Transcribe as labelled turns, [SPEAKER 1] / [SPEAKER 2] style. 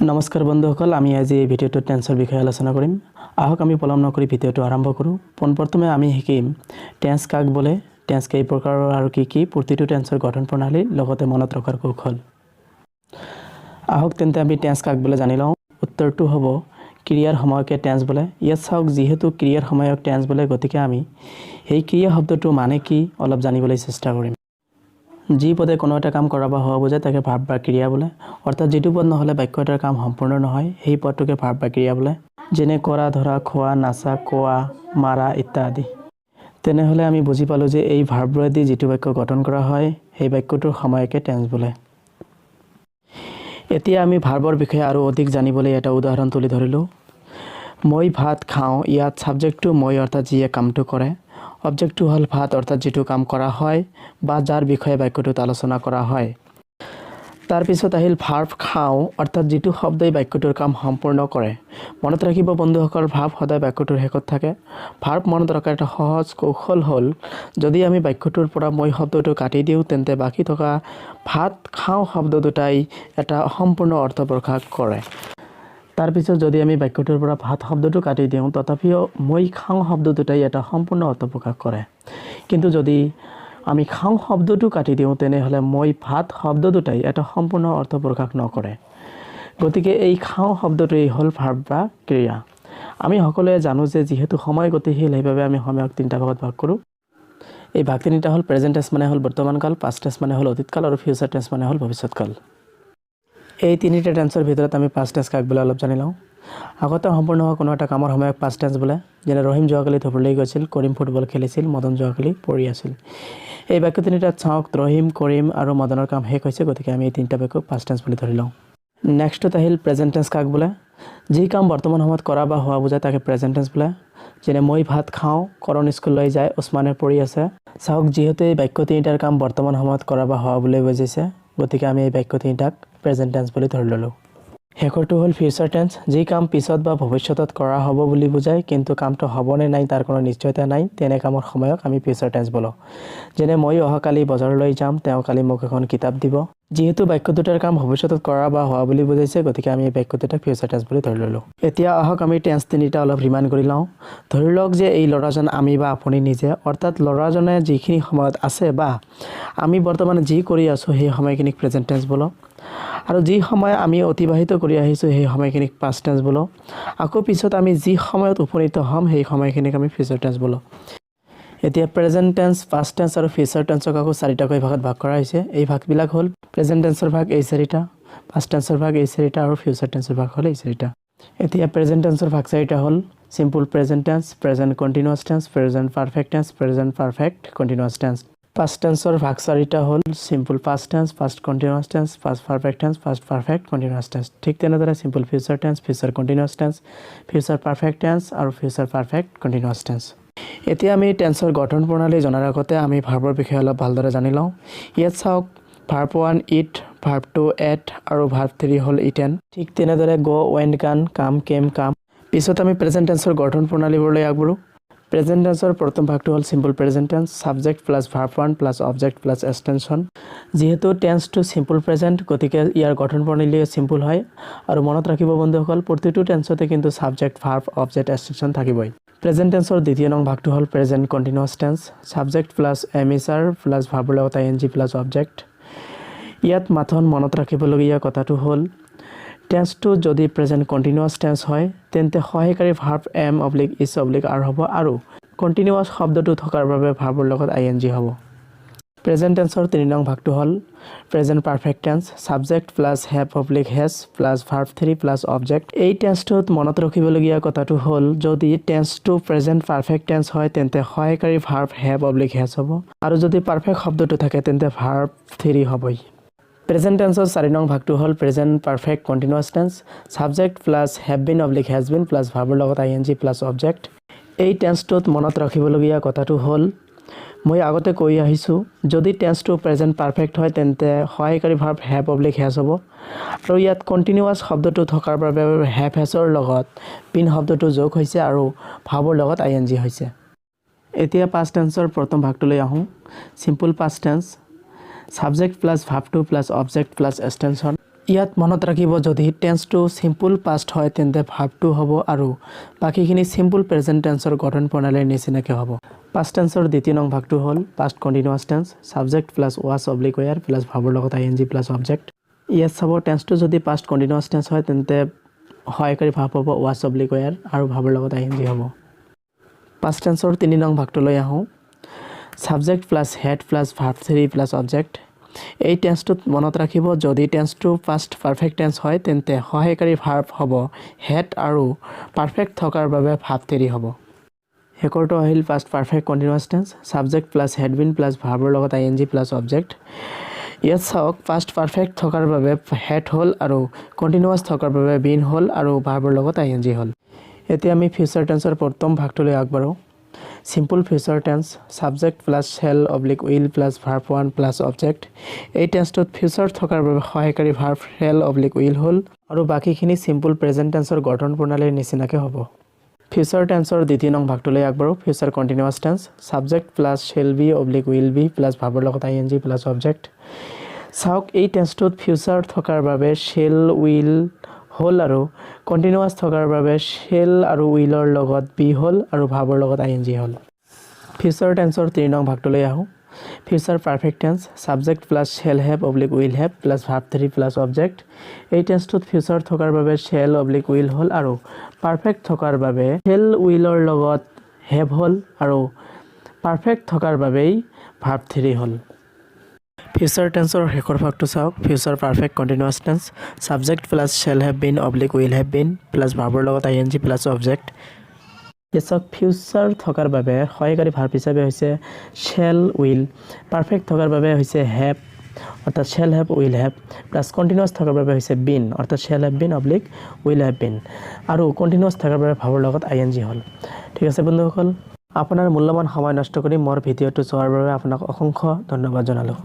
[SPEAKER 1] নমস্কাৰ বন্ধুসকল, আমি আজি এই ভিডিঅ'টোত টেন্সৰ বিষয়ে আলোচনা কৰিম। আহক, আমি পলম নকৰি ভিডিঅ'টো আৰম্ভ কৰোঁ। পোনপ্ৰথমে আমি শিকিম টেন্স কাক বোলে, টেন্স কেই প্ৰকাৰৰ আৰু কি কি, প্ৰতিটো টেন্সৰ গঠন প্ৰণালী, লগতে মনত ৰখাৰ কৌশল। আহক তেন্তে আমি টেন্স কাক বোলে জানি লওঁ। উত্তৰটো হ'ব ক্ৰিয়াৰ সময়কে টেন্স বোলে। ইয়াত চাওক, যিহেতু ক্ৰিয়াৰ সময়ক টেন্স বোলে, গতিকে আমি সেই ক্ৰিয়া শব্দটো মানে কি অলপ জানিবলৈ চেষ্টা কৰিম। যি পদে কোনো এটা কাম কৰা বা হোৱা বুজায়, তাকে ভাৰ্ব বা ক্ৰিয়া বোলে। অৰ্থাৎ যিটো পদ নহ'লে বাক্য এটাৰ কাম সম্পূৰ্ণ নহয়, সেই পদটোকে ভাৰ্ব বা ক্ৰিয়া বোলে। যেনে কৰা, ধৰা, খোৱা, নাচা, কোৱা, মাৰা ইত্যাদি। তেনেহ'লে আমি বুজি পালোঁ যে এই ভাৰ্ববোৰেদি যিটো বাক্য গঠন কৰা হয়, সেই বাক্যটোৰ সময়কে টেন্স বোলে। এতিয়া আমি ভাৰ্বৰ বিষয়ে আৰু অধিক জানিবলৈ এটা উদাহৰণ তুলি ধৰিলোঁ। মই ভাত খাওঁ। ইয়াত ছাবজেক্টটো মই, অৰ্থাৎ যিয়ে কামটো কৰে। অবজেক্টটো হ'ল ভাত, অৰ্থাৎ যিটো কাম কৰা হয় বা যাৰ বিষয়ে বাক্যটোত আলোচনা কৰা হয়। তাৰপিছত আহিল ভাৰ্ব খাওঁ, অৰ্থাৎ যিটো শব্দই বাক্যটোৰ কাম সম্পূৰ্ণ কৰে। মনত ৰাখিব বন্ধুসকল, ভাৰ্ব সদায় বাক্যটোৰ শেষত থাকে। ভাৰ্ব মনত ৰখাৰ এটা সহজ কৌশল হ'ল, যদি আমি বাক্যটোৰ পৰা মই শব্দটো কাটি দিওঁ, তেন্তে বাকী থকা ভাত খাওঁ শব্দ দুটাই এটা সম্পূৰ্ণ অৰ্থ প্ৰকাশ কৰে। তাৰপিছত যদি আমি বাক্যটোৰ পৰা ভাত শব্দটো কাটি দিওঁ, তথাপিও মই খাওঁ শব্দ দুটাই এটা সম্পূৰ্ণ অৰ্থ প্ৰকাশ কৰে। কিন্তু যদি আমি খাওঁ শব্দটো কাটি দিওঁ, তেনেহ'লে মই ভাত শব্দ দুটাই এটা সম্পূৰ্ণ অৰ্থ প্ৰকাশ নকৰে। গতিকে এই খাওঁ শব্দটোৱেই হ'ল ভাৰ্ব বা ক্ৰিয়া। আমি সকলোৱে জানো যে যিহেতু সময় গতিশীল, সেইবাবে আমি সময়ক তিনিটা ভাগত ভাগ কৰোঁ। এই ভাগ তিনিটা হ'ল প্ৰেজেণ্ট টেন্স মানে হ'ল বৰ্তমান কাল, পাষ্ট টেন্স মানে হ'ল অতীতকাল আৰু ফিউচাৰ টেন্স মানে হ'ল ভৱিষ্যতকাল। এই তিনিটা টেন্সৰ ভিতৰত আমি পাষ্ট টেন্স কাক বোলে অলপ জানি লওঁ। আগতে সম্পূৰ্ণ হোৱা কোনো এটা কামৰ সময়ক পাষ্ট টেন্স বোলে। যেনে ৰহিম যোৱাকালি ধুবুৰীলৈ গৈছিল, কৰিম ফুটবল খেলিছিল, মদন যোৱাকালি পঢ়ি আছিল। এই বাক্য তিনিটাত চাওক, ৰহিম, কৰিম আৰু মদনৰ কাম শেষ হৈছে। গতিকে আমি এই তিনিটা বাক্যক পাষ্ট টেন্স বুলি ধৰি লওঁ। নেক্সটত আহিল প্ৰেজেণ্ট টেন্স কাক বোলে। যি কাম বৰ্তমান সময়ত কৰা বা হোৱা বুজায়, তাকে প্ৰেজেণ্ট টেন্স বোলে। যেনে মই ভাত খাওঁ, কৰণ স্কুললৈ যায়, ওচমানে পঢ়ি আছে। চাওক, যিহেতু এই বাক্য তিনিটাৰ কাম বৰ্তমান সময়ত কৰা বা হোৱা বুলি বুজিছে, গতিকে আমি এই বাক্য তিনিটাক প্ৰেজেণ্ট টেন্স বুলি ধৰি ল'লোঁ। শেষৰটো হ'ল ফিউচাৰ টেন্স। যি কাম পিছত বা ভৱিষ্যতত কৰা হ'ব বুলি বুজায়, কিন্তু কামটো হ'বনে নাই তাৰ কোনো নিশ্চয়তা নাই, তেনে কামৰ সময়ক আমি ফিউচাৰ টেন্স বোলোঁ। যেনে মই অহাকালি বজাৰলৈ যাম, তেওঁ কালি মোক এখন কিতাপ দিব। যিহেতু বাক্য দুটাৰ কাম ভৱিষ্যতত কৰা বা হোৱা বুলি বুজাইছে, গতিকে আমি এই বাক্য দুটাক ফিউচাৰ টেন্স বুলি ধৰি ল'লোঁ। এতিয়া আহক, আমি টেন্স তিনিটা অলপ ৰিমাইণ্ড কৰি লওঁ। ধৰি লওক যে এই ল'ৰাজন আমি বা আপুনি নিজে, অৰ্থাৎ ল'ৰাজনে যিখিনি সময়ত আছে বা আমি বৰ্তমান যি কৰি আছোঁ, সেই সময়খিনিক প্ৰেজেণ্ট টেন্স বোলোঁ। আৰু যি সময় আমি অতিবাহিত কৰি আহিছোঁ, সেই সময়খিনিক পাষ্ট টেন্স বোলোঁ। আকৌ পিছত আমি যি সময়ত উপনীত হ'ম, সেই সময়খিনিক আমি ফিউচাৰ টেন্স বোলোঁ। এতিয়া প্ৰেজেণ্ট টেন্স, পাষ্ট টেন্স আৰু ফিউচাৰ টেন্সক আকৌ চাৰিটাকৈ ভাগত ভাগ কৰা হৈছে। এই ভাগবিলাক হ'ল প্ৰেজেণ্ট টেন্সৰ ভাগ এই চাৰিটা, পাষ্ট টেন্সৰ ভাগ এই চাৰিটা আৰু ফিউচাৰ টেন্সৰ ভাগ হ'ল এই চাৰিটা। এতিয়া প্ৰেজেণ্ট টেন্সৰ ভাগ চাৰিটা হ'ল simple present tense, present continuous tense, present perfect tense, present perfect continuous tense। Past টেন্সৰ ভাগ চাৰিটা হ'ল simple past tense, past continuous tense, past perfect tense, past perfect continuous tense। ঠিক তেনেদৰে simple future tense, future continuous tense, future perfect tense আৰু future perfect continuous tense. এতিয়া আমি টেন্সৰ গঠন প্ৰণালী জনাৰ আগতে আমি ভাৰ্বৰ বিষয়ে অলপ ভালদৰে জানি লওঁ। ইয়াত চাওক, verb one eat, verb two ate আৰু ভাৰ্ব থ্ৰী হ'ল ইটেন। ঠিক তেনেদৰে go, went, gone, come, came, come। পিছত আমি প্ৰেজেণ্ট টেন্সৰ গঠন প্ৰণালীবোৰলৈ আগবাঢ়োঁ। প্ৰেজেণ্ট টেন্সৰ প্ৰথম ভাগটো হ'ল simple present tense, subject plus verb one plus object plus extension। যিহেতু টেন্সটো চিম্পল প্ৰেজেণ্ট, গতিকে ইয়াৰ গঠন প্ৰণালী চিম্পল হয়। আৰু মনত ৰাখিব বন্ধুসকল, প্ৰতিটো টেন্সতে কিন্তু ছাবজেক্ট, ভাৰ্ব, অবজেক্ট, এক্সটেনশ্যন থাকিবই। প্ৰেজেণ্ট টেন্সৰ দ্বিতীয় নং ভাগটো হ'ল present continuous tense, subject plus am, is, are plus ভাৰ্বৰ লগত আই এন জি প্লাছ অবজেক্ট। ইয়াত মাথোন মনত ৰাখিবলগীয়া কথাটো হ'ল, টেন্সটো যদি প্ৰেজেণ্ট কণ্টিনিউৱাছ টেন্স হয়, তেন্তে সহায়কাৰী verb am oblique is oblique are হ'ব আৰু কণ্টিনিউৱাছ শব্দটো থকাৰ বাবে ভাৰ্বৰ লগত আই এন জি হ'ব। প্ৰেজেণ্ট টেন্সৰ তিনি নং ভাগটো হ'ল present perfect tense, subject plus have oblique has plus verb three plus object। এই টেন্সটোত মনত ৰাখিবলগীয়া কথাটো হ'ল, যদি টেন্সটো প্ৰেজেণ্ট পাৰফেক্ট টেন্স হয়, তেন্তে সহায়কাৰী ভাৰ্ব have oblique has হ'ব আৰু যদি পাৰফেক্ট শব্দটো থাকে, তেন্তে ভাৰ্ব থ্ৰী হ'বই। প্ৰেজেণ্ট টেন্সৰ চাৰি নং ভাগটো হ'ল present perfect continuous tense, subject plus have been oblique has been plus ভাৰ্বৰ লগত আই এন জি প্লাছ অবজেক্ট। এই টেন্সটোত মনত ৰাখিবলগীয়া কথাটো হ'ল, মই আগতে কৈ আহিছোঁ, যদি টেন্সটো প্ৰেজেণ্ট পাৰফেক্ট হয়, তেন্তে সহায়কাৰী ভাৰ্ব have oblique has হ'ব আৰু ইয়াত কণ্টিনিউৱাছ শব্দটো থকাৰ বাবে have হেজৰ লগত বিন শব্দটো যোগ হৈছে আৰু ভাৰ্বৰ লগত আই এন জি হৈছে। এতিয়া পাষ্ট টেন্সৰ প্ৰথম ভাগটোলৈ আহোঁ। Simple past tense, subject plus verb two plus object plus extension। ইয়াত মনত ৰাখিব, যদি টেন্সটো চিম্পুল পাষ্ট হয়, তেন্তে ভাৰ্বটো হ'ব আৰু বাকীখিনি চিম্পুল প্ৰেজেণ্ট টেন্সৰ গঠন প্ৰণালীৰ নিচিনাকৈ হ'ব। পাষ্ট টেন্সৰ দ্বিতীয় নং ভাগটো হ'ল past continuous tense, subject plus was oblique were plus ভাৰ্বৰ লগত আই এন জি প্লাছ অবজেক্ট। ইয়াত চাব, টেন্সটো যদি পাষ্ট কণ্টিনিউৱাছ টেন্স হয়, তেন্তে সহায়কাৰী ভাৰ্ব হ'ব ৱাছ অব্লিক ৱেৰ আৰু ভাৰ্বৰ লগত আই এন জি হ'ব। পাষ্ট টেন্সৰ তিনি নং ভাগটোলৈ আহোঁ। Subject plus had plus verb three plus object। এই টেন্সটোত মনত ৰাখিব, যদি টেন্সটো পাষ্ট পাৰফেক্ট টেন্স হয়, তেন্তে সহায়কাৰী ভাৰ্ব হ'ব হেড আৰু পাৰফেক্ট থকাৰ বাবে ভাৰ্ব থ্ৰী হ'ব। শেষৰটো আহিল past perfect continuous tense, subject plus had been plus ভাৰ্বৰ লগত আই এন জি প্লাছ অবজেক্ট। ইয়াত চাওক, পাষ্ট পাৰফেক্ট থকাৰ বাবে হেড হ'ল আৰু কণ্টিনিউৱাছ থকাৰ বাবে বিন হ'ল আৰু ভাৰ্বৰ লগত আই এন জি হ'ল। এতিয়া আমি ফিউচাৰ টেন্সৰ প্ৰথম ভাগটোলৈ আগবাঢ়োঁ। Simple future tense, subject plus shall oblique will plus verb one plus object। এই টেন্সটোত ফিউচাৰ থকাৰ বাবে সহায়কাৰী ভাৰ্ব শ্বেল অব্লিক will হ'ল আৰু বাকীখিনি চিম্পুল প্ৰেজেণ্ট টেন্সৰ গঠন প্ৰণালীৰ নিচিনাকৈ হ'ব। ফিউচাৰ টেন্সৰ দ্বিতীয় নং ভাগটোলৈ আগবাঢ়োঁ। Future continuous tense, subject plus shall be oblique will be plus ভাৰ্বৰ লগত আই এন জি প্লাছ অবজেক্ট। চাওক, এই টেন্সটোত ফিউচাৰ থকাৰ বাবে শ্বেল will হ'ল আৰু কণ্টিনিউৱাছ থকাৰ বাবে শ্বেল আৰু উইলৰ লগত বি হ'ল আৰু ভাৰ্বৰ লগত আই এন জি হ'ল। ফিউচাৰ টেন্সৰ তিনি নং ভাগটোলৈ আহোঁ। Future perfect tense, subject plus shall have oblique will have plus verb three plus object। এই টেন্সটোত ফিউচাৰ থকাৰ বাবে শ্বেল অব্লিক will হ'ল আৰু পাৰফেক্ট থকাৰ বাবে শ্বেল উইলৰ লগত have হ'ল আৰু পাৰফেক্ট থকাৰ বাবেই ভাৰ্ব থ্ৰী হ'ল। ফিউচাৰ টেন্সৰ শেষৰ ভাগটো চাওক। Future perfect continuous tense, subject plus shall have been oblique will have been plus ভাৰ্বৰ লগত আই এন জি প্লাছ অবজেক্ট। ইয়াত চাওক, ফিউচাৰ থকাৰ বাবে সহায়কাৰী ভাৰ্ব হিচাপে হৈছে শ্বেল will, perfect থকাৰ বাবে হৈছে have, অৰ্থাৎ shall have will have, plus continuous থকাৰ বাবে হৈছে বিন, অৰ্থাৎ shall have been oblique will have been আৰু কণ্টিনিউৱাছ থকাৰ বাবে ভাৰ্বৰ লগত আই এন জি হ'ল। ঠিক আছে বন্ধুসকল, আপোনাৰ মূল্যৱান সময় নষ্ট কৰি মোৰ ভিডিঅ'টো চোৱাৰ বাবে আপোনাক অসংখ্য ধন্যবাদ জনালোঁ।